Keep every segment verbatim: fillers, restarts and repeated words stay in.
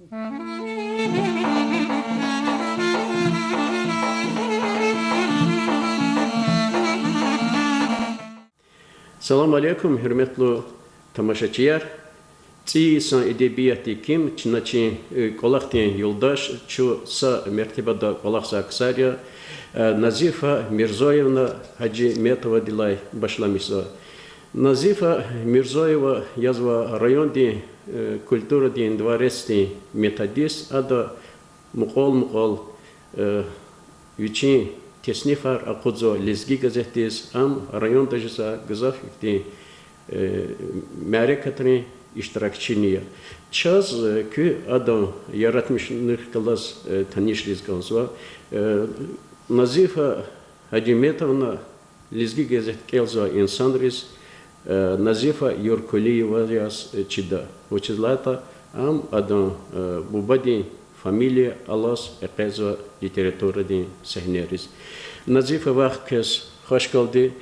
Салам алейкум, гьуьрметлу тамашачияр! ЦӀийи йисан эдебиятдин ким чна чи, э, кӀвалахдин юлдаш, чун са мертебада кӀвалахзавай ксар я, э, Назифа Мирзоевна Гьажиметовадилай башламишзава. Назифа Мирзоева язва райондин, э, культурадин дворецдин методист, ада мукьвал-мукьвал, э, вичин теснифар акъудзава Лезги газетдиз, ам районда жезвай гзаф ихьтин, э, мярекатрин иштиракчини я. Чаз, э, куь адан яратмишунрихъ галаз, э, танишриз кӀанзава. Э, Назифа Гьажиметовна Лезги газет кӀелзавай инсанриз, э, Назифа Юркулиева яз, э, чида. Вучиз лагьайтӀа ам адан, э, бубадин фамилия алаз экъечӀзава литературадин сегьнейриз. Назифа вах, квез хвашкалди,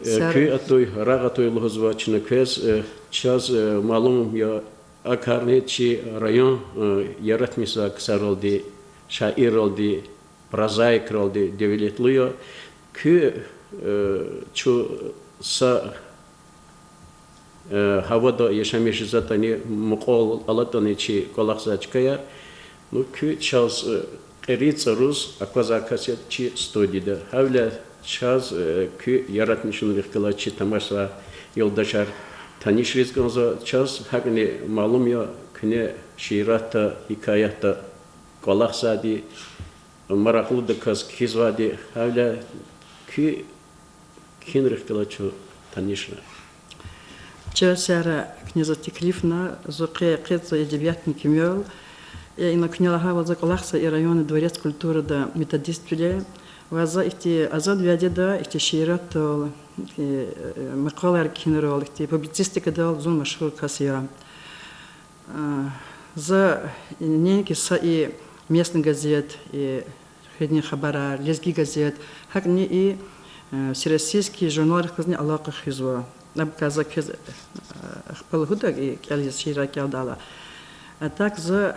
э, куь атуй, рагъ атуй лугьузва чна квез, э, чаз, э, малум я, а карни чи район, э, яратмишзавай ксаралди, шаирралди, прозаикралди девлетлу я. Куь, э, чун са, э, гьавада яшамиш жезватӀани, мукьвал алатӀани чи кӀвалахзавай чкаяр, ну, куь чаз, э, кьериз-цӀаруз аквазвай кас я чи студияда. Гьавиляй чаз, э, куь яратмишунрихъ галаз, чи тамашзавай юлдашар, танишриз кӀанзава. Чаз гьакӀни малум я, куьне шииратда, гьикаятда кӀвалахзавайди, маракьлудаказ кхьизвайди, гьавиляй куь кхьинрихъ галаз чун танишна. Чан сагърай, куьне заз теклифна, зун къе-, къекъвезва эдебиятдин кимел. Э, ина куьне лагьайвал, за кӀвалахзава и райондин дворец культурада методиствиле. Ва за ихьтин азад вядеда ихьтин шииратдал, э, макъалаяр кхьинрал, ихьтин публицистикадал зун машгьур кас я. А, за неинки са и Местный газет, и Хуьруьн хабарар, Лезги газет, гьакӀни и, э, всероссийский журналрихъ галазни алакъа хуьзва. Абурукай за квез, э, ахпа лугьудай, и кӀелиз, шиирар кӀелдайла. А так за,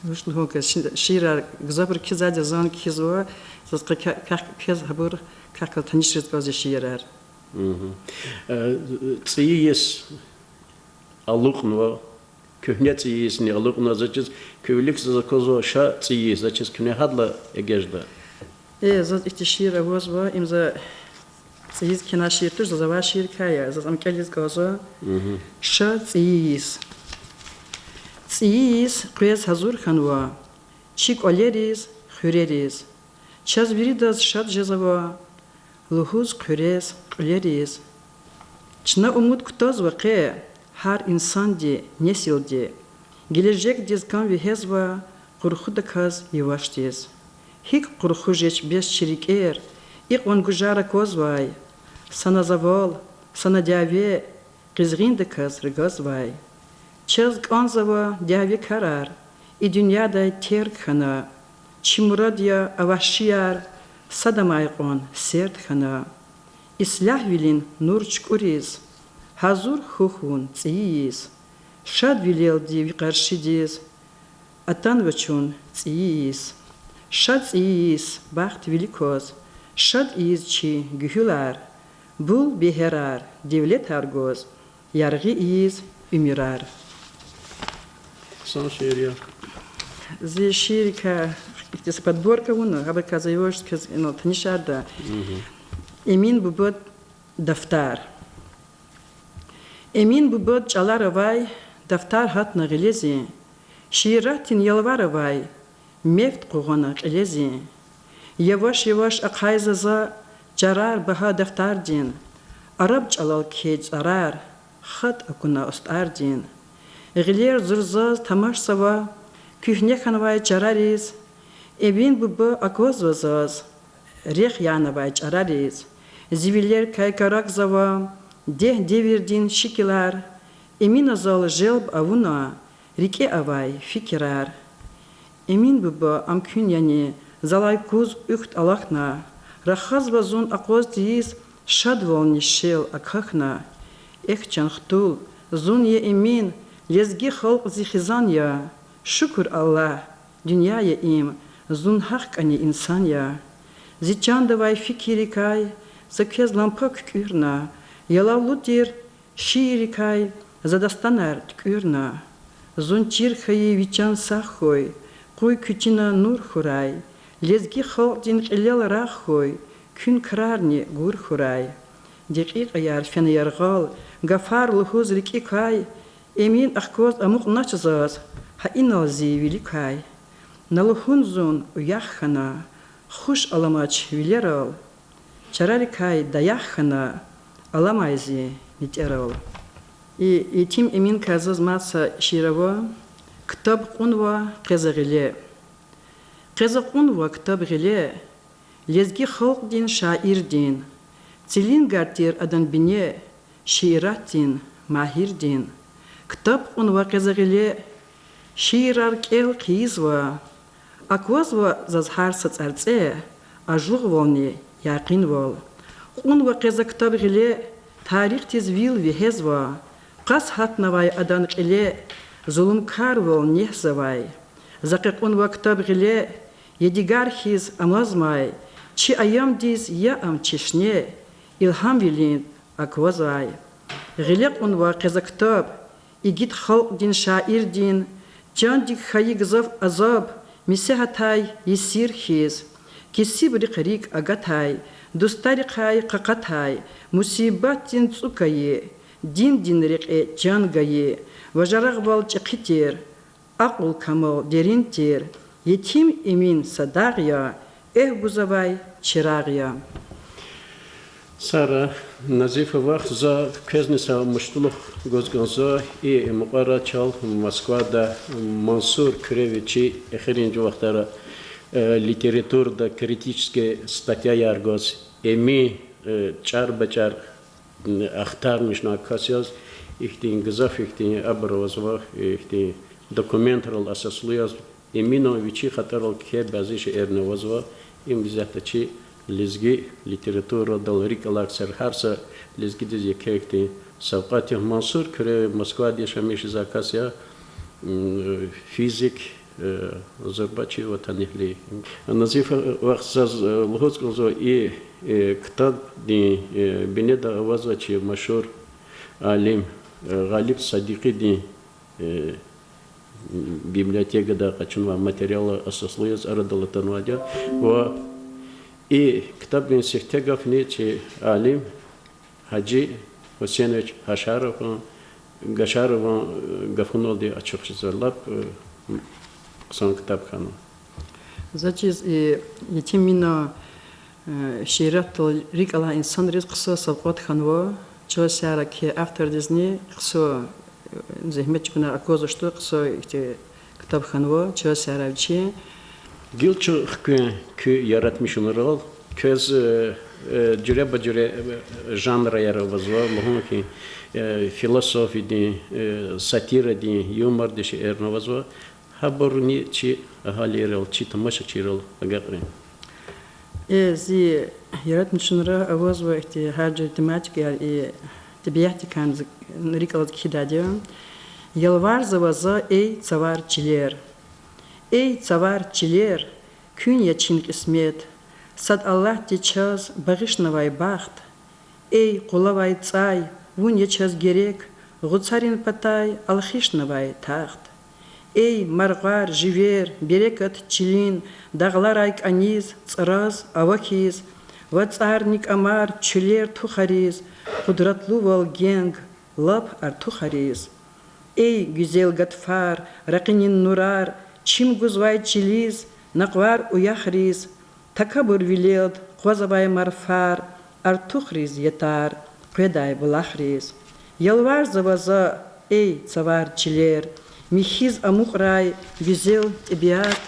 вуч лугьун квез, ши-, шиирар гзафбур кхьизвайди я, зани кхьизва, заз къе-, квехъ, квез гьабур квехъ галаз танишриз кӀанзава зи шиирар. Э, цӀийи йис алукьнава, куьгьне цӀийи йисни алукьнава, заз чиз куь вилик заз аквазва ша цӀийи йис, заз чиз куьне гьадалай эгечӀда. Э, заз ихьтин шиир авазва, им за цӀийи йис кхьенвай шиир туш, заз авай шиирикай я, заз ам кӀелиз кӀанзава. Ша цӀийи йис. ЦӀийи йис къвез гьазур хьанва чи кӀвалериз, хуьрериз. Чаз виридаз шад жезва лугьуз хъуьрез, кьуьлериз. Чна умуд кутазва къе гьар инсанди, несилди. Гележегдиз кам вегьезва къурхудаказ, явашдиз. ГьикӀ къурху жеч бес чи рикӀер, икьван гужар аквазвай, сана завал, сана дяве, къизгъиндаказ ргазвай. Чаз кӀанзава дяве, карар и дуьньядай терг хьана. Чи мурад я а вагьшияр садамай кьван серд хьана. Ислягьвилин нур чукӀуриз гьазур хьухь вун цӀийи йис. Шадвилелди ви къаршидиз атанва чун цӀийи йис. Ша цӀийи йис, бахт вилик кваз, шад ийиз чи гуьгьуьлар, бул бегьерар, девлетар гваз, яргъи ийиз уьмуьрар. Хъсан шиир я. Зи шииррикай ихьтин са подборка авуна, гьабурукай за юваш квез инал танишарда. Эмин бубад дафтар. Эмин бубад чӀалар авай дафтар гьатна гъиле зи, шииратдин ялвар авай мефт къугъвана кьиле зи. Яваш-яваш ахъайзава за чарар багьа дафтардин, араб чӀалал кхьей цӀарар, хатӀ акуна устӀардин. Гъилер зурзаз тамашзава куьгьне хьанвай чарариз, Эмин буба аквазва заз рехъ янавай чӀарариз. Зи вилерикай карагзава дегь девирдин шикилар, Эмина зал желб авуна рикӀе авай фикирар. Эмин буба, ам куьн яни? Залай куз уьхт алахьна, рахазва зун акъваз тийиз, шадвални шел акахьна. Эхь, чан хтул, зун я Эмин, лезги халкь зи хизан я. Шукур Аллагь, дуьнья я им, зун гьахъ кӀани инсан я. Зи чанда авай фикиррикай за квез лампа куькӀуьрна, ялавлу тир шииррикай за дастанар туькӀуьрна. Зун чир хьайи ви чан сагъ хьуй, къуй куь чина нур хьурай, лезги халкьдин кьилел рагъ хьуй, куьн крарни гур хьурай. Декьикьаяр фена яргъал, гафар лугьуз рикӀикай, Эмин ахкваз амукьнач заз, гьа инал зи виликай. На лугьун зун уях хьана, хуш аламач вилерал, чарарикай даях хьана, аламай зи метӀерал. И Етим Эминакай заз мад са шиир ава, Ктаб кьунва къе за гъиле. Къе за кьунва ктаб гъиле, лезги халкьдин шаирдин, цилингар тир адан бине, шииратдин магьирдин. Ктаб кьунва къе за гъиле, шиирар кӀел хъийизва, аквазва заз гьар са цӀарцӀе, ажугъвални якъинвал. Кьунва къе за ктаб гъиле, тарихдиз вил вегьезва, къас гьатнавай адан кьиле, зулумкарвал негьзавай. За къе кьунва ктаб гъиле, ядигар хьиз амазмай, чи аямдиз я ам чешне, илгьамвилин аквазвай. Гъиле кьунва къе за ктаб, игит халкьдин шаирдин, чандик хьайи гзаф азаб, месе гьатай есир хьиз, кесибрихъ рикӀ агатай, дустарихъай къакъатай, мусибатдин цӀу кайи, диндин рекье чан гайи, важарагъвал чӀехи тир, акьул-камал дерин тир, Етим Эмин са дагъ я, экв гузвай чирагъ я. Сара, Назифа вах, за квезни са муштулух гваз кӀанзава, и мукьвара чал Москвада Мансур Куьреви чи эхиримжи вахтара, э, литературада критический статьяяр гваз, Эмин, э, чӀар-бачӀар ахтармишна кас яз, ихьтин гзаф ихьтин абур авазва, ихьтин документрал асаслу яз, Эминан вичин хатӀарал кхьей бязи шейэрни авазва, им исятда чи лезги литературадал рикӀ алай ксар, гьар са лезгидиз еке ихьтин савкьват я. Мансур Куьреви Москвада яшамиш жезвай кас я, физик, зурба чи ватанэгьли. Назифа вах, заз лугьуз кӀанзава, и ктабдин бинеда авазва чи машгьур алим Гъалиб Садикъидин библиотекада къачунвай материалрин асаслу яз арадал атанвайди я. Ва и ктабдин сифте гафни чи алим Гьажи Гьуьсейнович Гьашарован, Гашарован гафуналди ачух жезва, лап хъсан ктаб хьанва. За чиз, Етим Эмина шииратдал рикӀ алай инсанриз хъсан савкьват хьанва. Чаз сагърай, кхьей автордизни хъсан зегьмет чӀугуна аквазвачтӀа, хъсан ихьтин ктаб хьанва чаз сагърай вичин. Гила чун хквен куь яратмишунрал, квез жуьреба-жуьре жанраяр авазва, лугьун хьи, философиядин, сатирадин, юмордин шейэрни авазва. Гьабурни чи агьалийрал, чи тамашачийрал агакьрин. Э, зи яратмишунра авазва ихьтин гьар жуьре тематикаяр, и тӀебиатдикай рикӀ алаз кхьидайди я. Ялварзава за, эй, цавар чилер. Эй, цавар чилер, куьн я чун кьисмет, сад Аллагьди чаз багъишнавай бахт. Эй, къулавай цӀай, вун я чаз герек, гъуцарин патай алхишнавай тахт. Эй, маргъвар, живер, берекат чилин, дагъларай кӀаниз, цӀраз, авахьиз, вацӀарни кӀамар, чуьлер тухариз, къудратлувал генг, лап артухариз. Эй, гуьзел гатфар, ракъинин нурар, чим гузвай чилиз, накъвар уяхриз, такабурвилелди къвазавай марфар, артухриз ятар, къведай булахриз. Ялварзава за, эй, цавар чилер, михьиз амукьрай гуьзел тӀебиат,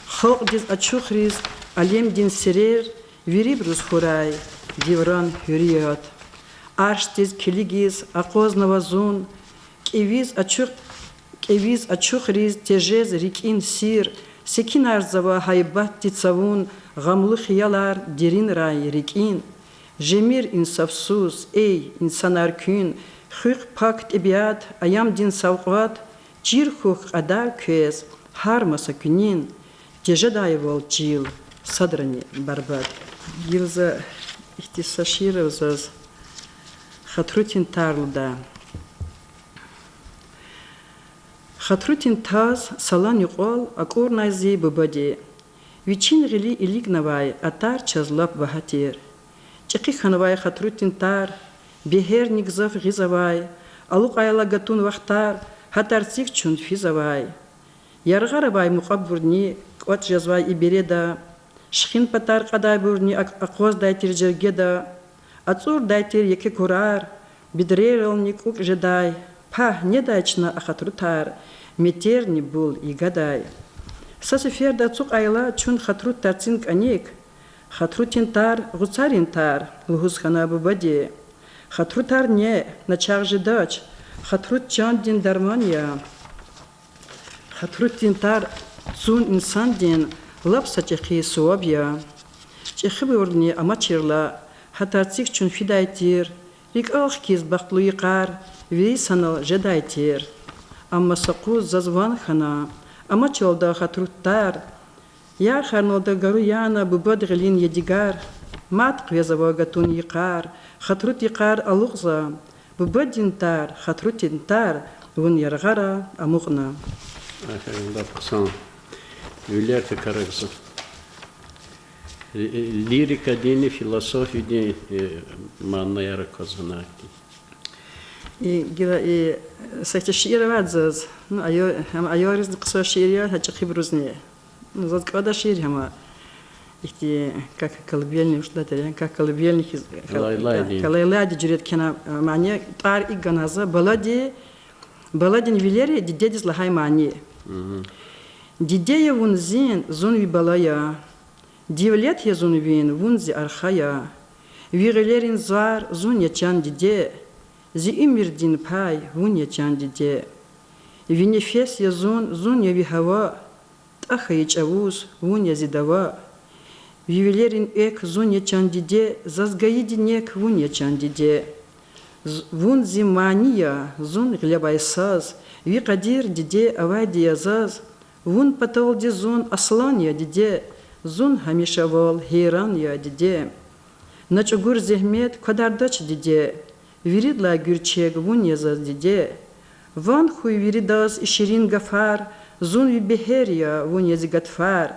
халкьдиз ачухриз алемдин сирер, вирибуруз хьурай девран гьуьрият. Аршдиз килигиз акъвазнава зун, кӀевиз ачух-, кӀевиз ачухриз тежез рикӀин сир, секинарзава гьайбатди цавун гъамлу хиялар деринрай рикӀин. Жемир инсафсуз, эй, инсанар куьн, хуьх пак тӀебиат, аямдин савкьват, Чир хьухь кьадар квез гьар маса куьнин, тежедайвал чил садрани барбатӀ. Гила за ихьтин са шиир ава заз Хатрутин тар лугьудай. Хатрутин тарс салан юкьвал акӀурнай зи бубади. Вичин гъили илигнавай а тар чаз лап багьа тир. ЧӀехи хьанвай Хатрутин тар, бегьерни гзаф гъиз авай, алукьайла гатун вахтар, гьа тарцик чун физ авай. Яргъара авай мукьвабурни кӀватӀ жезвай и береда, шихин патар кьадайбурни ак-, акъваздай тир жергеда, ацӀурдай тир еке курар, бедрерални кӀукӀ жедай, пагь, недай чна а Хатрутар, метӀерни бул йигадай. Са сеферда ацукьайла чун Хатрут тарцин кӀаник, Хатрутин тар гъуцарин тар лугьуз хьана бубади. Хатрутар неъ, начагъ жедач, Хатрут чандин дарман я. Хатрутин тар цун инсандин лап са чӀехи суваб я. ЧӀехибурни амачирла, гьа тарцик чун фидай тир, рикӀел хкиз бахтлу йикъар вири санал жедай тир. Амма са къуз заз ван хьана, амачалда Хатрут тар, ярхарналда гару яна бубад гъилин ядигар, мад къвезава гатун йикъар, Хатрут йикъар алукьзава, бубадин тар, Хатрутин тар, вун яргъара амукьна. Аферин, лап хъсан вилер текарарзава. Лирикадинни философиядин манаяр аквазва гьана. И гила и са ихьтин шиир авай заз, ну, ая-, гьам аялризни хъсан шиир я, гьа чӀехибурузни. Ну, заз кӀанда шиир гьама. Ихьтин, как колыбельный, уж да терен, как колыбельный хьиз, лайлайди, лайлайди жуьре кхьена, мани тӀвар икӀ гана за, балади, баладин вилери дидедиз лагьай мани. Диде я вун зи, зун ви бала я. Девлет я зун вин, вун зи арха я. Ви гъилерин звар зун я, чан диде. Зи уьмуьрдин пай вун я, чан диде. Ви нефес я зун, зун я ви гьава. ТӀа хьайи чӀавуз вун я зи дава. Ви вилерин экв зун я, чан диде, заз гайиди нек вун я, чан диде. З-, вун зи мани я, зун гъилевай саз, ви къадир, диде, авайди я заз. Вун паталди зун аслан я, диде, зун гьамишавал гьейран я, диде. На чӀугур зегьмет квадардач, диде, виридалай гуьрчег вун я заз, диде. Ван хьуй виридаз и ширин гафар, зун ви бегьер я, вун я зи гатфар.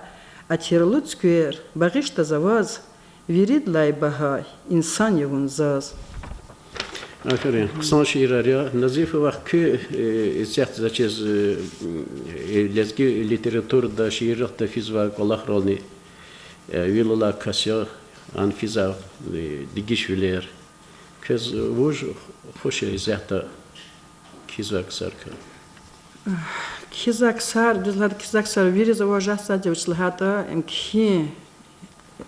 Атирлу цуьквер багъишда за ваз, виридалай багьа инсан я вун заз. Аферин, хъсан шиирар я. Назифа вах, куь, э, исятда заз чиз, э, лезги литературада, шииррихъда физвай кӀвалахрални, э, вил алай кас я, ана физва, э, дегишвилер. Квез вуж хуш я исятда кхьизвай ксарикай? Кхьизвай ксар, дуьз лагьайтӀа, кхьизвай ксар вири за уважать ийизвайди я, вуч лагьайтӀа, им кхьин,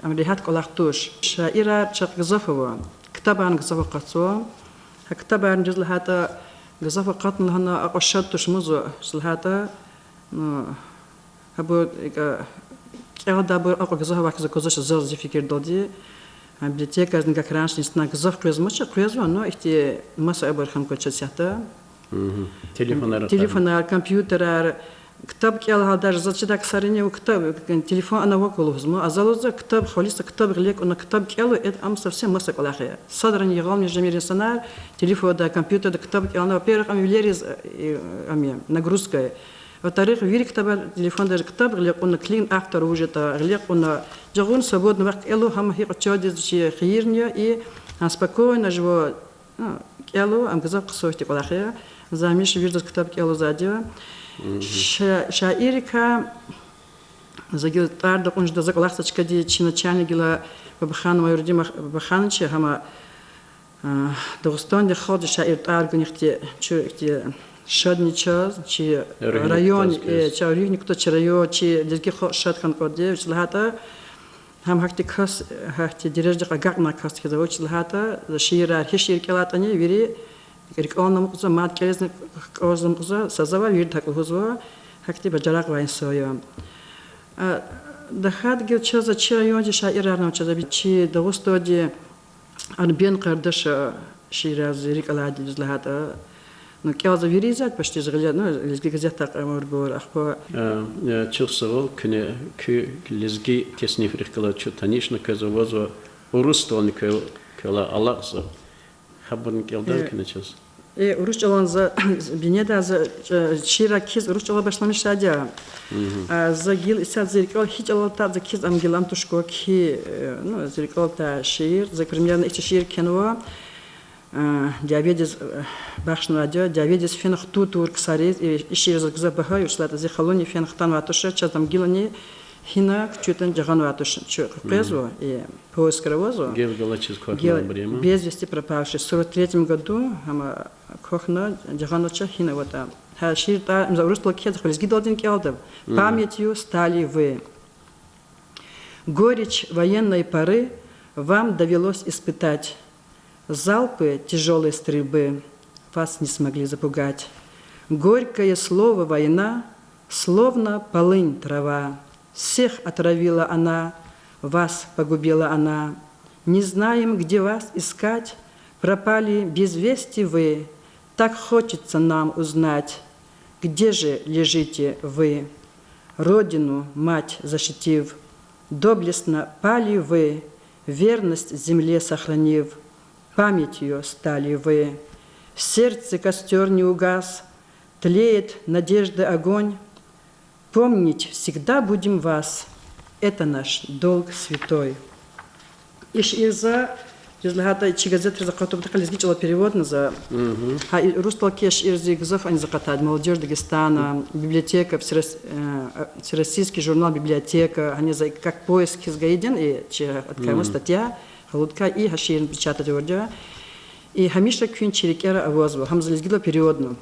ам регьят кӀвалах туш. Шаирар чахъ гзаф ава, ктабарни гзаф акъатзава. Гьа ктабарни, дуьз лагьайтӀа, гзаф акъатна лагьана акьван шад туш музва, вуч лагьайтӀа, ну, гьабур, икӀ, кӀелдайбур акьван гзаф авай хьиз аквазвач заз, зи фикирдалди. Библиотекаризни, гьакӀ краншни исна гзаф къвезмач, къвезва, ну, ихьтин масабур хьана кӀанзава исятда. Телефонар, телефонар, компьютерар, ктаб кӀел гьалда жезва чидай ксарини, ктаб, телефон ана вакӀ лугьузма, а за лугьузва ктаб, халиса ктаб гъиле кьуна, ктаб кӀела, э, ам совсем маса кӀвалах я. Садрани ягъалмиш жемир инсанар телефонда, компьютерда ктаб кӀелна, во-первых, ам вилериз, э, ам я, нагрузка я. Во-вторых, вири ктабар, телефонда ктаб гъиле кьуна, килигна автор вуж ятӀа, гъиле кьуна, жагъурна свободный вахт кӀела, гьам гьикьван чандиз чи хийирни я, и гьам спокойно жува, ну, кӀела, ам гзаф хъсан ихьтин кӀвалах я. За гьамиша виридаз ктаб кӀелзавайди я. Ша-, шаиррикай за гила тӀварда кьун жеда, за кӀвалахзавай чкадиз чи начальник гила Бабаханова Юрдима Бабахановна, гьама, а, Дагъустандин халкьдин шаир, тӀвар гун ихьтин, чу ихьтин шадни чаз, чи район, э, чи руьгьни кутаз, чи район, чи лезги халкь шад хьана кӀанда, вуч лагьайтӀа, гьам гьахьтин кас, гьахьтин дережадихъ агакьнавай кас хьиз ава, вуч лагьайтӀа, за шиирар, гьи шиир кӀелайтӀани, вири рикӀелни амукьзава, мад кӀелизни кӀанзава, амукьзава, сазава, вирида гьакӀ лугьузва, гьахьтин бажарагъ авай инсан я. А, тахьайтӀа гила чаз чи райондин шаирарни ава, чаз чи Дагъустандин Арбен Къардаша шиирар зи рикӀ алайди, дуьз лагьайтӀа, Ну, кӀелзава вири зи, почти зи гъиле, ну, Лезги газетдай кьван абурбур, ахпа. Э, э, чухсагъул, куьне, куь лезги теснифрихъ галаз чун танишна квез авазва, урусдални квел-, квелай алакьзава. Гьабурни кӀелдай куьне чаз. Э, урус чӀалан за, бинеда за, э, шиирар кхьиз урус чӀалал башламишайди я. А, за гила исятда зи рикӀел гьи чӀалал ятӀа за кхьиз, ам гила ам туш ква кхьи, э, ну, зи рикӀел ятӀа шиир, за примерно ихьтин шиир кхьенва. А, дяведиз, э, бахшнавайди я, дяведиз фена хтун тавур ксариз, и, и шиир заз гзаф багьа я, вучиз лагьайтӀа зи халуни фена хтанвай туш, чаз ам гилани гьина кучукдани жагъанвай туш, чун къекъвезва, и поискра авазва. Гел галачиз квахьна абур я ма? Без вести пропавший, сорок третьем году, гьама квахьна, жагъанвач, гьина аватӀа. Гьа шиир тӀа, им за урусдалди кхьена, за лезгидалдини кӀелда. Памятью стали вы. Горечь военной поры вам довелось испытать. Залпы тяжёлой стрельбы вас не смогли запугать. Горькое слово «война», словно полынь трава. Всех отравила она, вас погубила она. Не знаем, где вас искать, пропали без вести вы. Так хочется нам узнать, где же лежите вы. Родину, мать защитив, доблестно пали вы, верность земле сохранив, памятью стали вы. В сердце костёр не угас, тлеет надежды огонь. Помнить всегда будем вас, это наш долг святой. И шиир за, жез лагьайтӀа, чи газетриз акъатун патахъай лезги чӀалал переводна за. Гьа, и урусдалди кхьей шиир зи гзаф ани акъатайди, «Молодёжь Дагестана», библиотека, всерос-, э, всероссийский журнал «Библиотека», гьана за как поиск хьиз гайиди я, и чи открываем статья, гъалудкай, и гьа шиирни печатать авурди я. И гьамиша куьн чи рикӀера авазва, гьам за лезгидал переводна.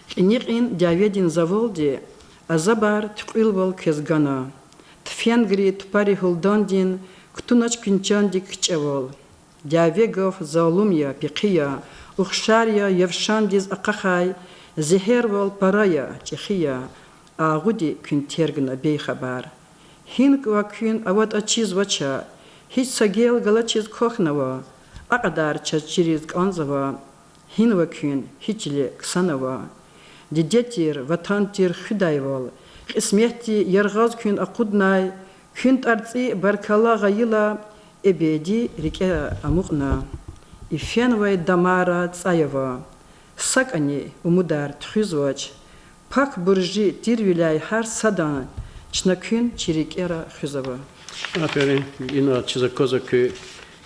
Кьиникьин дяведин завалди азабар туькьуьлвал квез гана. Туфенгри тупари гьулдандин кутунач куьн чандик кичӀевал. Дяве гаф залум я, пехъи я, ухшар я, явшандиз акьахай, зегьервал пара я, чӀехи я, агъуди куьн тергна бейхабар. Гьинква куьн аватӀа чизвач, гьич са гел галачиз квахьнава, а кьадар чаз чириз кӀанзава. Гьинва куьн, гьи чиле ксанава. Диде тир, ватан тир хуьдайвал, кьисметди яргъаз куьн акъуднай, куьн тӀварцӀи баркалла гъайила, эбеди рикӀера амукьна. И фенвай дамара цӀай ава, сакӀани умудар туьхуьзвач. Пак буржи тирвиляй гьар садан чна куьн чи рикӀера хуьзава. Аферин, ина чиз аквазва куь,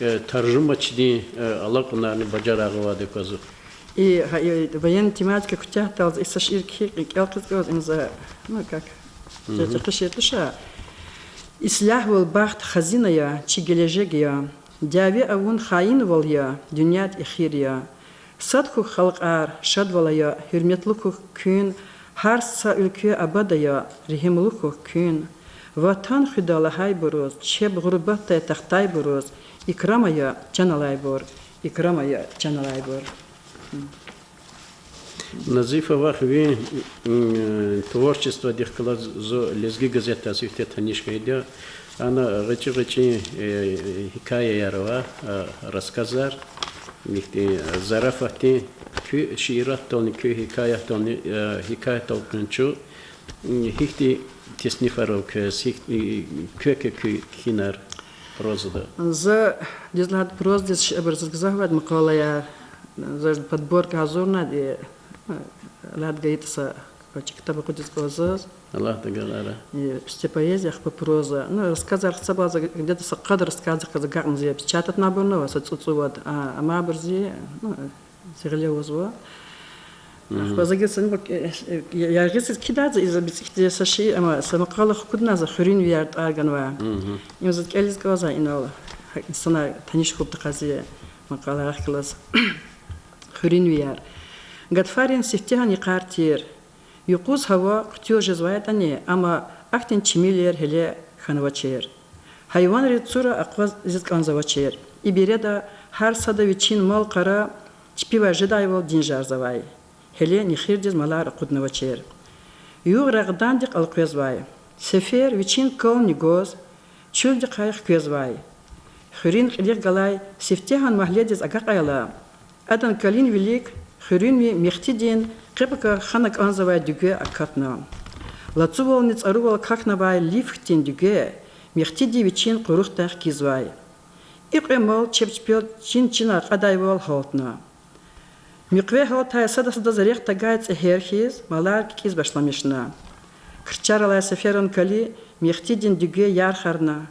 э, таржумачидин, э, алакьунарни бажарагъ авайди аквазва. И, гьа, и военный тематика куьтягьдалди и са шиир кхьи-, кӀел хъийиз кӀанзава им за, ну, как, чӀехи шиир туш. Ислягьвал бахт хазина я, чи гележег я. Дяве авун хаинвал я, дуьньяд эхир я. Сад хьухь, халкьар, шадвал ая, гьуьрметлу хьухь куьн, гьар са уьлкве абад ая, регьимлу хьухь куьн. Ватан хуьда лагьайбуруз, чеб гъурбатдай тахтайбуруз, икрам ая чан алайбур, икрам ая чан алайбур. Назифа вах, ви, м, творчестводихъ галаз зун Лезги газетдай сифте таниш хьайиди я. Ана гъвечӀи-гъвечӀи, э, гьикаяяр ава, э, рассказар, михьтин, э, зарафатдин, куь шииратдални, куь гьикаятдални, э, гьикаятдал къуьн чун, м, гьихьтин теснифар ава квез, гьихьтин, квекай куь кхьинар прозада? За, диз лагьайтӀа, прозадиз шиирар заз гзаф авайди, макъалаяр, за подборка гьазурнайди, э, лагьайди гайитӀа са квачи ктаб акъудиз кӀанзава заз. Аллагьди галайра. Э, писте поэзия, ахпа проза. Ну, рассказар хцабалза, где-то са къад рассказдихъ галаз агакьна зи печататнавайбурни ава, са цӀуд-цӀувад, а, амайбур зи, ну, зи гъиле авазва. Ахпа за гила са, э, э, яргъиз кхьидайди я, и за бицӀи хьтин са шиир, амма са макъала хкудна за, Хуьруьнвияр тӀвар ганвай. Им заз кӀелиз кӀанзава инал, инсанар таниш хьун патахъай зи макъалайрихъ галаз. Хуьруьнвияр. Гатфарин сифтегьан йикъар тир. Юкъуз гьава хъуьтуьл жезвайтӀани, амма ахьтин чимилер гьеле хьанвачир. Гьайванриз цура акъвазиз кӀанзавачир. И береда гьар сада вичин мал-къара чпивай жедайвал динжарзавай. Гьеле нехирдиз малар акъуднавачир. Югъ рагъдандихъ элкъвезвай. Сефер вичин кални гваз чуьлдихъай хквезвай. Хуьруьн кьилихъ галай сифтегьан магьледиз агакьайла, адан калин вилик Хуьруьнви Мехтидин къе-пака хана кӀанзавай дуьге акатна. Лацувални цӀарувал какнавай лиф хьтин дуьге Мехтиди вичин къурухдай хкизвай. И кьве мал чеб чпел чин-чинай кьадайвал гьалтна. Муькъвегьалтай сада-садаз рехъ тагай цӀегьер хьиз малар кикӀиз башламишна. Крчар алай сеферан кали Мехтидин дуьге ярхарна.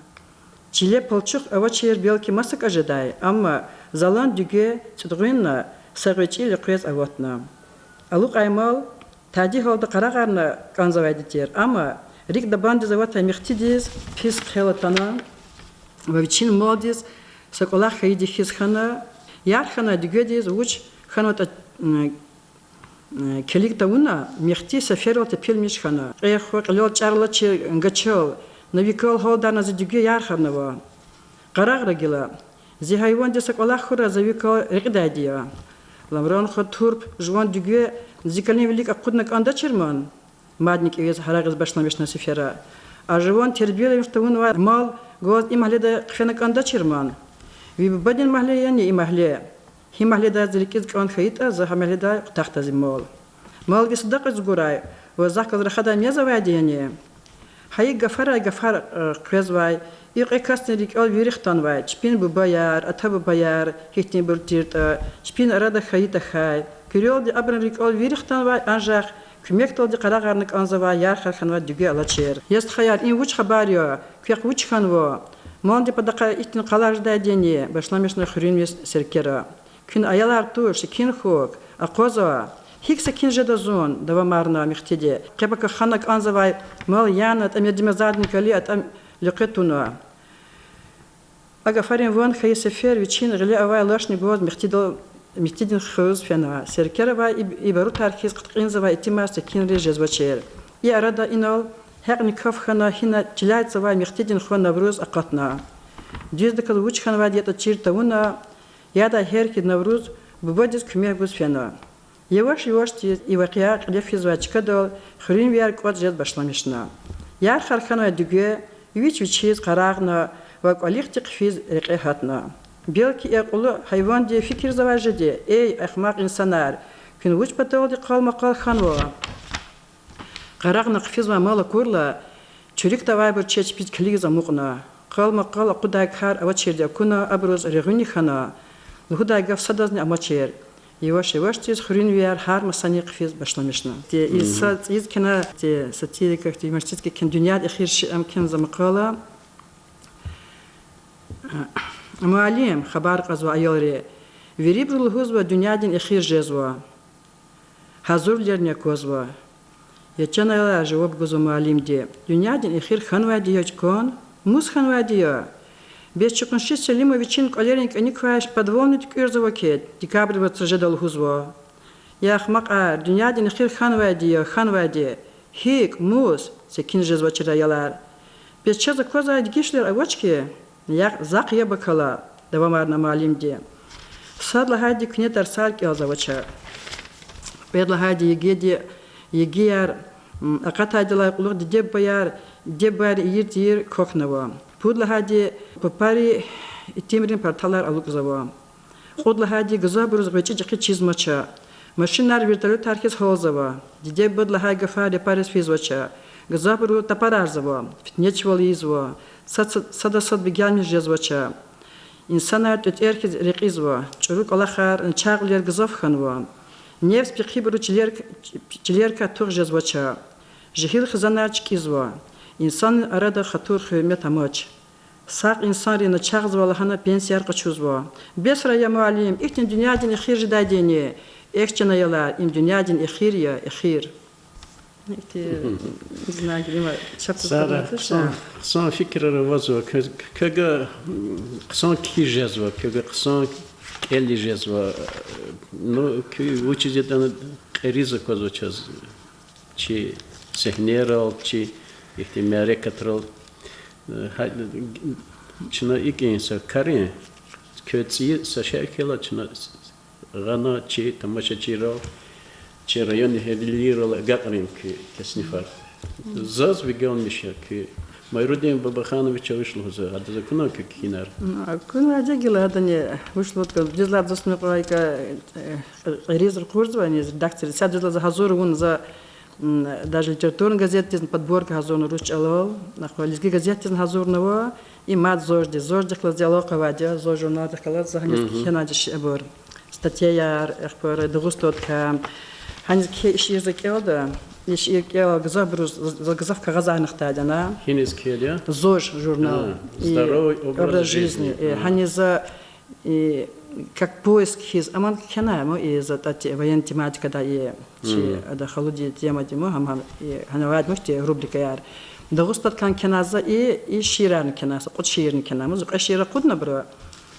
Чиле палчух авачир белки масакӀа жедай, амма залан дуьге цӀуьдгъуьнна са гъвечӀи ликъвез аватна. Алукьай мал тади гьалда къарагъарна кӀанзавайди тир, амма рикӀ дабандиз аватай Мехтидиз пис хъел атана ва вичин малдиз са кӀвалах хьайиди хьиз хьана. Ярх хьанвай дуьгедиз вуч хьанватӀа, м, э, килиг тавуна, Мехти сеферал тепилмиш хьана. Кьве-хва кьилел чӀар алачир гачал, на ви кал гьалдарна зи дуьге ярхарнава. Къарагъра гила. Зи гьайвандиз са кӀвалах хьурай, за ви кал рекьидайди я. Ламран хва турп жуван дуьге зи калин вилик акъудна кӀандачир ман? Мадни кӀевиз гьарагъиз башламишна сефера. А жуван тербияламиш тавунвай мал гваз и магьледа хъфена кӀандачир ман? Ви бубадин магьле яни и магьле? Гьи магьледай зи рикӀиз кӀан хьайитӀа, за гьа магьледай кутахда зи мал. Мал ви садакьадиз гурай ва захъ галаз рахадай мез авайди яни? Гьа и гафарай гафар, э, къвезвай, и кьве касдин рикӀел вири хтанвай, чпин бубаяр, ата-бубаяр гьихьтинбур тиртӀа, чпин арада хьайи тахьай, куьрелди абурун рикӀел вири хтанвай, анжах куьмекдалди къарагъарна кӀанзавай ярхар хьанвай дуьге алачир. Я стхаяр, им вуч хабар я? Квехъ вуч хьанва? Малдин патахъай ихьтин къалар жедайди яни? Башламишна хуьруьнвиз Серкера. Куьн аялар туш, секин хьухь, акъваза. ГьикӀ секин жеда зун? давамарна Мехтиди. Къе-пака хана кӀанзавай мал яна атӀа Мердимазадин кали атӀа луькъве туна. А гафарин ван хьайи сефер вичин гъиле авай лашни гваз Мехтидал, Мехтидин хуьруьз фена. Серкеравай и, и барутар хьиз хъиткьинзавай итимар секинриз жезвачир. И арада инал гьекьни каф хьана, гьина чиляй цавай Мехтидин хва Навруз акъатна. Дуьздаказ вуч хьанвайди ятӀа чир тавуна, ядай гьерик Навруз бубадиз куьмек гуз фена. Яваш-явашдиз и вакъиа кьиле физвай чкадал хуьруьнвияр кӀватӀ жез башламишна. Ярхар хьанвай дуьге вич-вичиз къарагъна ва кӀвалихди хъфиз рекье гьатна. Белки и акьуллу гьайванди фикирзавай жеди: эй, ахмакь инсанар, куьн вуч паталди къал-макъал хьанва? Къарагъна хъфизвай мал акурла, чуьруькда авайбур чеб чпиз килигиз амукьна. Къал-макъал акъудай кар авачирди акуна, абуруз регъуьни хьана, лугьудай гаф садазни амачир. Яваш-явашдиз хуьруьнвияр гьар масани хъфиз башламишна. Те и са цӀийиз кхьена, те сатирика, те юмористический кхьена, дуьньядин эхир шиир ам кхьена за макъала. Муаллим, хабар кьазва аялри, вирибуру лугьузва дуьньядин эхир жезва. Гьазурвилерни аквазва. Я чан аялар, жаваб гузва муаллимди, дуьньядин эхир хьанвайди я чкан, мус хьанвайди я? Бес чи къунши Селима вичин кӀвалерин кӀаник квай подвални туькӀуьрзава хьи, декабрь вацра жеда лугьузва. Я ахмакьар, дуьньядин эхир хьанвайди я, хьанвайди. ГьикӀ, мус? секин жезвачир аялар. Бес чаз аквазвай дегишвилер авач хьи? Яхъ, захъ яб акала, давамарна муаллимди. Сад лагьайди куьне тарсар кӀелзавач. Кьвед лагьайди ЕГЭ-ди, ЕГЭ-яр, м, акъатайдалай кьулухъ диде-бубаяр, диде-бубаяр ийир-тийир квахьнава. Пуд лагьайди папари итимрин парталар алукӀзава. Кьуд лагьайди гзафбуруз гъвечӀи-чӀехи чизмач. Машинар вертолётар хьиз гьалзава. Диде-бубади лагьай гафар япариз физвач. Гзафбуру тапарарзава, фитнечивал ийизва, сад-, сада сад бегенмиш жезвач. Инсанар тӀветӀер хьиз рекьизва, чӀуру кӀвалахар, начагъвилер гзаф хьанва. Нефс пехилбуру чилер-, чилерикай тух жезвач. Жегьил хизанар чкӀизва. Инсанрин арада хатур-гьуьрмет амач. Сагъ инсанри начагъзава лагьана пенсияр къачузва. Бесра, я муаллим, ихьтин дуьньядин эхир жедайди яни? Эхь, чан аялар, им дуьньядин эхир я, эхир. Ихьтин знак, видимо, чапсаз Сара, къалурна туш, хъсан, а? Хъсан фикирар авазва, кве-, квевай хъсан кхьиз жезва, квевай хъсан кӀелиз жезва. Ну, куь вучиз ятӀани кьериз аквазва чаз. Чи сегьнерал, чи ихьтин мярекатрал, э, гьа-, чна икӀ инса карин, квез цӀийи са шей хьайила чна гъана чи тамашачийрал, чи районни эгьлийрал агакьрин куь теснифар. Заз вегелмиш я куь Майрудин Бабахановича вуч лугьузва, адаз акунва кхьинар? М, акунвайди я гила, адани вуч лугьудатӀа, дуьз лагьайтӀа, заз мукьвай ка, э, къериз ракъурзавайни редакцияда, са дуьз лагьайтӀа, за гьазур авуна за, м, даже литературный газетдизни подборка гьазурна рус чӀалал, ахпа лезги газетдизни гьазурнава, и мад ЗОЖ-диз, ЗОЖ-дихъ галаз зи алакъа авайди я, ЗОЖ журналдихъ галаз за гьаниз кхьенвайди я шиирар. Статьяяр, ахпа Дагъустандикай. Гьаниз кхьей шиир за кӀелда, и шиир кӀелай гзафбуруз, за гзаф кагъазарни хтайди я ана. Гьиниз кхьейди я? ЗОЖ журнал. А, и здоровый образ жизни. Э, гьаниз за, и, как поиск хьиз, аман кхьенай ма, и за тӀа те-, военный тематикадай, и, чи, ада халудин темадай ма, гьам, гьам, и, гьана авайди муш те рубрикаяр. Дагъустандикай кхьенай за, и, и шиирарни кхьенай за, кьуд шиирни кхьенай ма за, кьве шиир акъудна абуру.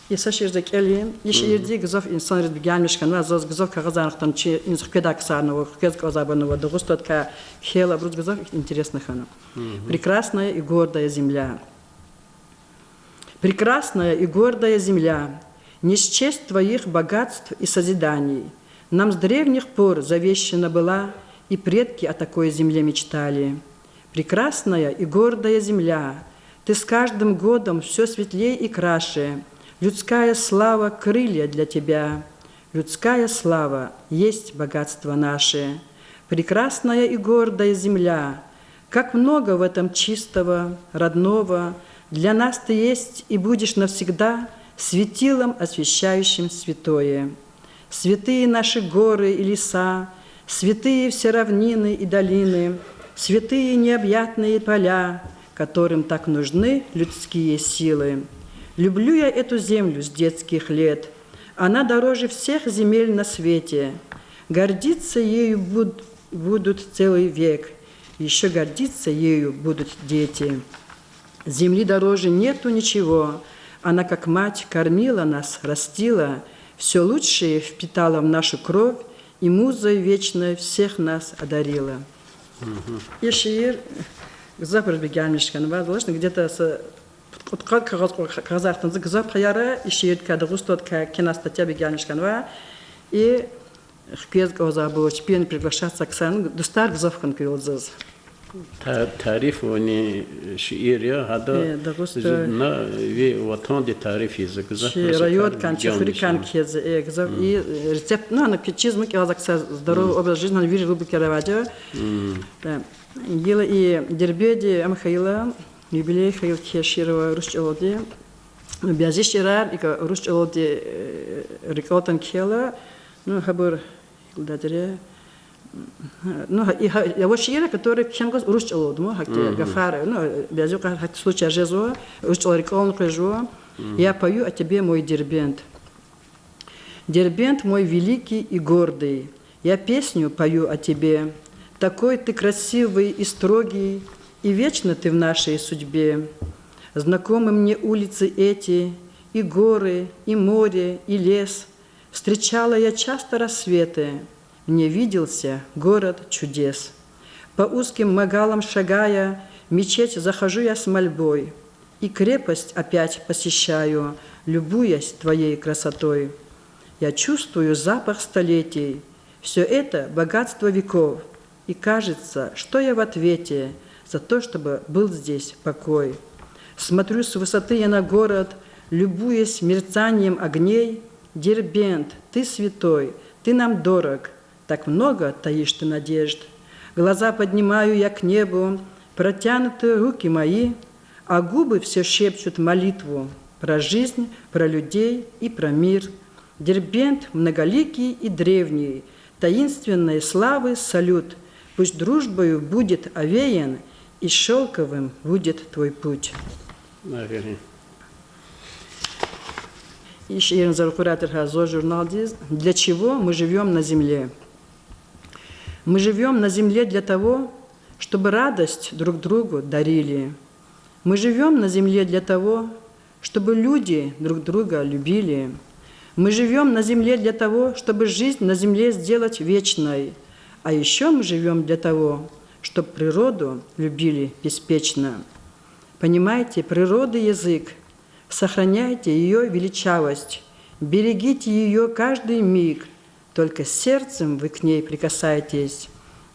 И са шиир за кӀелин, и шиирди гзаф инсанриз бегенмиш хьанва, заз гзаф кагъазарни хтана, чи инс хкведай ксарни ава, хквез кӀанзавайбурни ава, Дагъустандикай кхьейла абуруз гзаф интересно хьана. Прекрасная и гордая земля. Прекрасная и гордая земля, не счесть твоих богатств и созиданий. Нам с древних пор завещана была, и предки о такой земле мечтали. Прекрасная и гордая земля, ты с каждым годом всё светлей и краше, людская слава — крылья для тебя. Людская слава есть богатство наше. Прекрасная и гордая земля, как много в этом чистого, родного, для нас ты есть и будешь навсегда светилом, освещающим святое. Святые наши горы и леса, святые все равнины и долины, святые необъятные поля, которым так нужны людские силы. Люблю я эту землю с детских лет, она дороже всех земель на свете. Гордиться ею буд-, будут целый век, ещё гордиться ею будут дети. Земли дороже нету ничего, она как мать кормила нас, растила, всё лучшее впитала в нашу кровь и музой вечной всех нас одарила. И шиир гзафбуруз бегенмиш хьанва, залачни где-то са кьудкъад кагъаз, кагъазар хтанза гзаф паяра и шиирдикай, Дагъустандикай кхьенвай статья бегенмиш хьанва. И хквез кӀанзавайбур, чпин приглашаться ксарни, дустар гзаф хьана куьрелди заз. Та-, тариф авунин шиир я гьада. Э, Дагъустан. На ви ватандин тариф ийизва гзаф. Чи райондикай, чи хуьруькай кхьизва, э, гзаф. И, э, рецепт, ну, ана кичӀезва, кӀелзавай ксар здоровый образ жизни, ана вири рубрикаяр авайди я. Э, гила и Дербентди ам хьайила, юбилей хьайила кхьей шиир ава рус чӀалалди. Бязи шиирар икӀ рус чӀалалди, э, рикӀел атана кхьейла, ну, гьабур, гьикӀ лугьудатӀа, ну, гьа, и, гьа, авай шиирар, которые кхьена кӀанзава рус чӀалалди, ма, гьахьтин гафар, ну, бязи кьван гьахьтин случаяр жезва, рус чӀалал рикӀелни къвезва. Я пою о тебе, мой Дербент. Дербент мой великий и гордый, я песню пою о тебе. Такой ты красивый и строгий, и вечно ты в нашей судьбе. Знакомы мне улицы эти, и горы, и море, и лес. Встречала я часто рассветы, мне виделся город чудес. По узким магалам шагая, в мечеть захожу я с мольбой. И крепость опять посещаю, любуясь твоей красотой. Я чувствую запах столетий, всё это богатство веков. И кажется, что я в ответе за то, чтобы был здесь покой. Смотрю с высоты я на город, любуясь мерцанием огней. Дербент, ты святой, ты нам дорог, так много таишь ты надежд. Глаза поднимаю я к небу, протянуты руки мои, а губы всё шепчут молитву про жизнь, про людей и про мир. Дербент многоликий и древний, таинственной славы салют, пусть дружбою будет овеян и шёлковым будет твой путь. Аферин. И шиирни за ракъурай тир гьа ЗОЖ журналдиз. Для чего мы живём на земле? Мы живём на земле для того, чтобы радость друг другу дарили. Мы живём на земле для того, чтобы люди друг друга любили. Мы живём на земле для того, чтобы жизнь на земле сделать вечной. А ещё мы живём для того, чтоб природу любили беспечно. Понимайте природы язык, сохраняйте её величавость, берегите её каждый миг, только сердцем вы к ней прикасайтесь.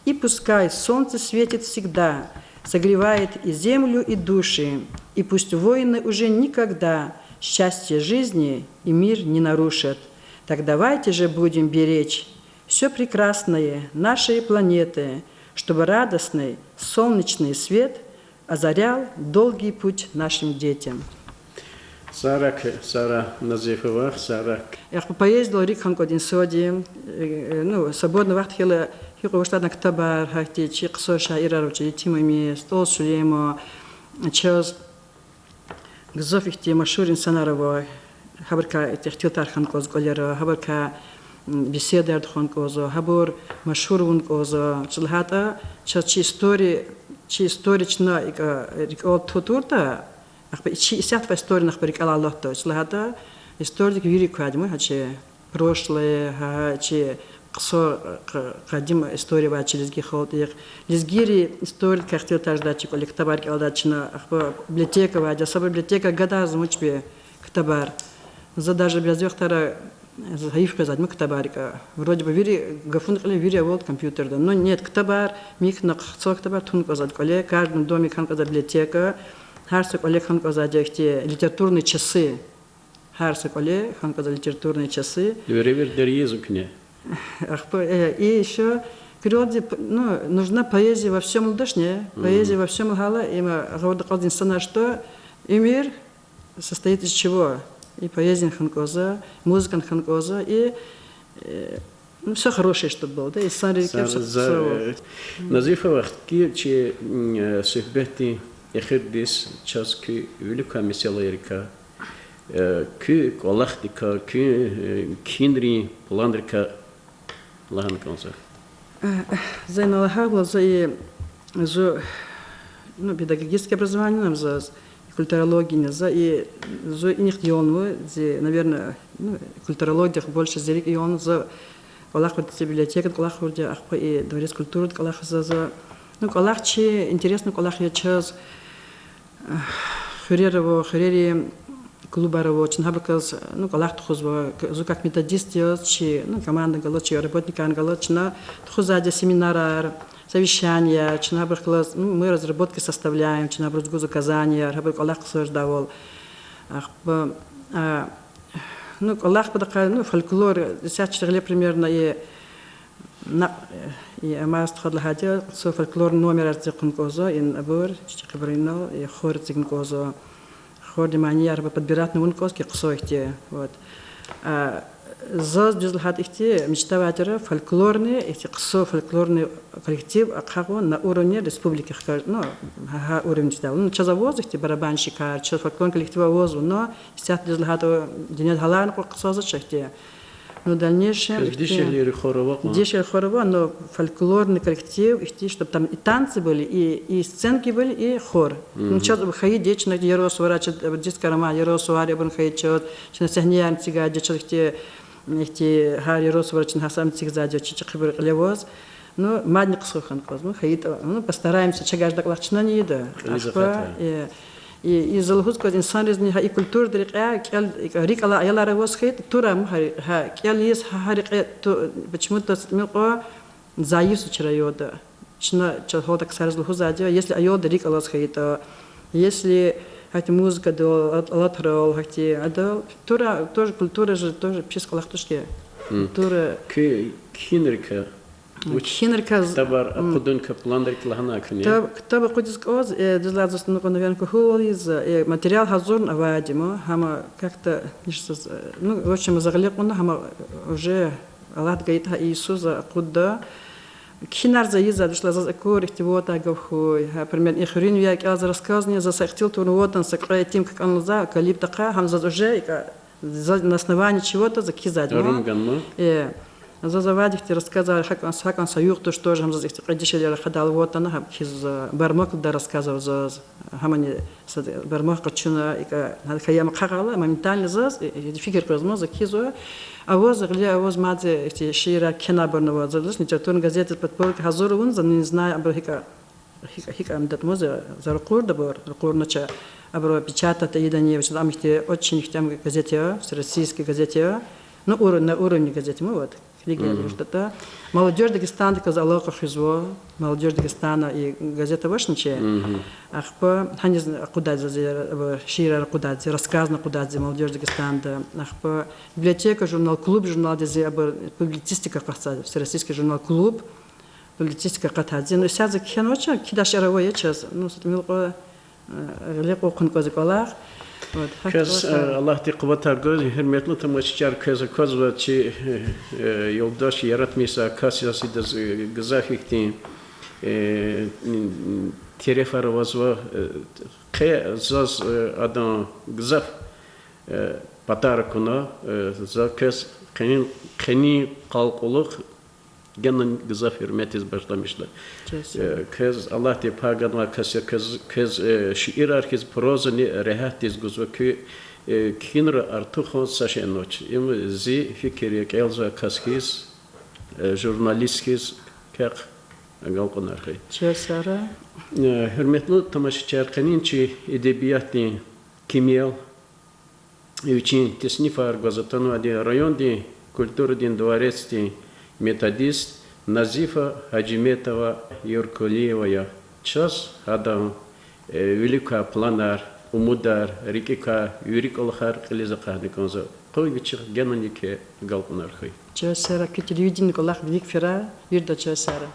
И пускай солнце светит всегда, Согревает и землю, и души, и пусть войны уже никогда счастье жизни и мир не нарушат. Так давайте же будем беречь всё прекрасное нашей планеты, чтобы радостный солнечный свет озарял долгий путь нашим детям. Сагърай, Сара Назифова, сагърай. Ахпа поэзиядал рикӀ хьана кӀанда инсанди, э, ну, свободный вахт хьайила, гьикьван вуч лагьайтӀа ктабар, гьахьтин чи хъсан шаирар авачир, Етим Эмин, СтӀал Сулейман, чаз гзаф ихьтин машгьур инсанар ава, гьабурукай ихтилатар хьана кӀанзава кӀвалера, гьабурукай, м, беседаяр тухвана кӀанзава, гьабур машгьур авуна кӀанзава. Вучиз лагьайтӀа, чаз чи история, чи история чна икӀ рикӀел тутуртӀа, ахпа чи исятда историяни ахпа рикӀелай алатда. Вучиз лагьайтӀа, историдик вири квайди я гьа чи прошлое, гьа чи хъсан, къ-, къадим история авай чи лезги халкьдихъ. Лезгийри историдикай ихтилатар жедай чи кӀвале, ктабар рикӀелай алайди чна, ахпа библиотека авайди я, са библиотека гадарзамач би ктабар. За даже бязи вахтара зайиф къвезвайди я ктабар рикӀе. Вроде бы вири гафуна кьиле вири авалда компьютерда. Но нет, ктабар, михьна хъсан ктабар тун кӀанзавайди кӀвале, каждом доме хьана кӀанзавайди библиотека, гьар са кӀвале хьана кӀанзавайди ихьтин литературные часы. Гьар са кӀвале хьана кӀанзавайди литературные часы. Вири-вири дерейиз куьне. Ахпа, э, и ещё куьрелди, п-, ну, нужна поэзия во всём лугьудачни, поэзия во всём лагьайла, им гъавурда акьазва инсанар, что и мир состоит из чего? И поэзияни хьана кӀанзава, музыкани хьана кӀанзава, и, э, ну, всё хорошее, чтоб было, да, инсанрикай са-, са-, э, Назифова, хкин чи, м, э, суьгьбетдин эхирдиз чаз куь виликай месэлайрикай, э, куь кӀвалахдикай, куь, э, кхьинрин планрикай лагьана кӀанзава. Э, за ина лагьайвал, за и, зун, ну, педагогическое образование ам заз, и культурологияни за, и зун инихъ ялнава, зи, наверное, ну, культурологиядихъ больше зи рикӀ ялнава, за кӀвалахзава зи библиотекада, кӀвалахзава, ахпа и дворец культурада кӀвалахзава за. Ну, кӀвалах чи интересный кӀвалах я чаз, хуьрера ва хуьрерин клубар ава, чна гьабуруказ, ну, кӀвалах тухузва, к-, зун как методист яз чи, ну, команда галаз, чи работникар галаз чна тухузвайди я семинарар, совещанияяр, чна гьабурухъ галаз, ну, мы разработки составляем, чна гьабуруз гузва указанияяр, гьабуру кӀвалах хъсан жедайвал. Ахпа, а, ну, кӀвалах патахъай, ну, фольклор, исятда чи гъиле примерно и на-, и Амаз тухуд лагьайди я, са фольклорный номерар эцигун кӀанзава, и абур, чи чӀехибуру инал, и хор эцигун кӀанзава. Хордин манияр подбирать авун кӀанзава хъсан ихьтин, вот. А, заз дуьз лагьайтӀа ихьтин мечта авайди я фольклорный, ихьтин хъсан фольклорный коллектив ахъайун на уровне республики хкаж-, ну, гьа, гьа уровень жедайвал. Ну, чаз авазва ихьтин барабанщикар, чаз фольклорный коллектив авазва, но исятда дуьз лагьайтӀа дуьньяда гьаларни кьван хъсанзавач ихьтин. Ну, в дальнейшем квез ихьтин дишегьлийрин хор ава кьван? Дишегьлийрин хор ава, но фольклорный коллектив, ихьтин, чтоб там и танцы были, и, и сценки были, и хор. Ну, чаз хьайиди я, чна яру суварай, чаз детский роман, яру сувар, абурни хьайиди чаз, чна сегьнеярни эцигайди я, чаз ихьтин, ихьтин гьар яру суварай чна гьа савни эцигзавайди я, чи чӀехибуру кьиле аваз. Ну, мадни хъсан хьана кӀанзава, ну, хьайитӀа, ну, постараемся, чаз гаждакӀ кӀвалах чнани ийида. Ахпа, э, и, и за лугьуз кӀанзава инсанризни, гьа и культурадин рекьяй кӀел, рикӀ алай аялар аваз хьайитӀа, тура, гьа, гьа кӀел ийиз, гьа, гьа рекье ту-, почему-то мукьва зайифзавачир аялди. Чна чаз гьалда ксариз лугьузвайди я, если аялди рикӀ алаз хьайитӀа, если гьахьтин музыкадал, алатрал, гьахьтин адал, тура, тоже культура же тоже пис кӀвалах туш хьи. Культура. Куь кхьинрикай, вуч кхьинрикай, ктабар акъудуникай планрик лагьанай куьне? Ктаб, ктаб акъудиз кӀанз, э, дуьз лагьайтӀа, заз, ну, наверно, куьгьуьл ийиз, э, материал гьазурни авайди я ман, гьам как-то, э, ну, в общем, за гъиле кьуна, гьам уже Аллагьди гайитӀа, гьа иесу за акъудда. Кхьинар за ийизвайди я, вучиз лагьайтӀа заз акур ихьтин вотӀай гаф хьуй. Гьа, примерно, и хуьруьнвияр кӀелзава рассказни, за са ихтилат авуна вотӀана са кьве итим кӀанзава, клип тахъай, гьам заз уже икӀ, за на основании чего-то за кхьизвайди я ман. Э, заз авайди ихьтин рассказар, гьакӀан, гьакӀан са югъ туш тоже, гьам заз ихьтин кьве дишегьлияр рахадайла вотӀана, гьам кхьизва, бармак лугьудай рассказ ава заз. Гьамани са бармак къачуна, икӀ, гьа, хьайи ам ахъайла, моментально заз, э, э, фикир къвезма, за кхьизва. Аваз гъиле, аваз мад ихьтин шиирар, кхьенарбурни ава. За литературный газетдиз подборка гьазур авуна, за не знаю, абур гьикӀ, гьикӀ, гьикӀ ам датӀа ман, за, за ракъурда абур, ракъурна ча, абур печатать ийидани, вучиз ам ихьтин очень ихьтин газет я, всероссийский газет я. Ну, уро-, на уровне газет ман, вот. Килигиз, юртда. Молодёжь Дагестандикай алакъа хуьзва. Молодёжь Дагестана и газет авачни чи. Ахпа гьаниз акъудайди я, шиирар акъудайди, рассказни акъудайди Молодёжь Дагестанда. Ахпа библиотека журнал, Клуб журналдиз абур публицистика акъатзавай, всероссийский журнал Клуб. Публицистика акъатайди. Ну, исятда за кхьенвач, кхьидай шейэр ава чаз. Ну, са тӀимил кьван, э, гъиле кьун кӀанзава кӀвалах. Вот, гьакӀ квез, э, Аллагьди къуватар гуз, гьуьрметлу тамашачияр, квез аквазва чи, э, э, юлдаш яратмишзавай кас яз, идаз, э, гзаф ихьтин, э, м, терефар авазва, э, къе заз, э, адан гзаф, э, подарок авуна, э, за квез къенин, къенин къалкъулухъ генани гзаф гьуьрметиз башламишда. Э, квез Аллагьди пай ганвай кас я, квез, квез, э, шиирар хьиз прозани регьятдиз гузва, куь, э, кхьинра артухан са шейни авач. Им зи фикир я, кӀелзавай кас хьиз, э, журналист хьиз, квехъ агалкьунар хьуй. Чан сагърай. Э, гьуьрметлу тамашачияр, къенин чи эдебиятдин кимел вичин теснифар гваз атанвайди райондин культурадин дворецдин методист Назифа Гьажиметова Юркулиева я. Чаз гьадан, э, виликай планар, умудар, рикӀикай вири кӀвалахар кьилиз акъатна кӀанзава. Къуй вичихъ генани квехъ агалкьунар хьуй. Чан сагърай, куь телевидениедин кӀвалах вилик фирай, вирида чан сагърай.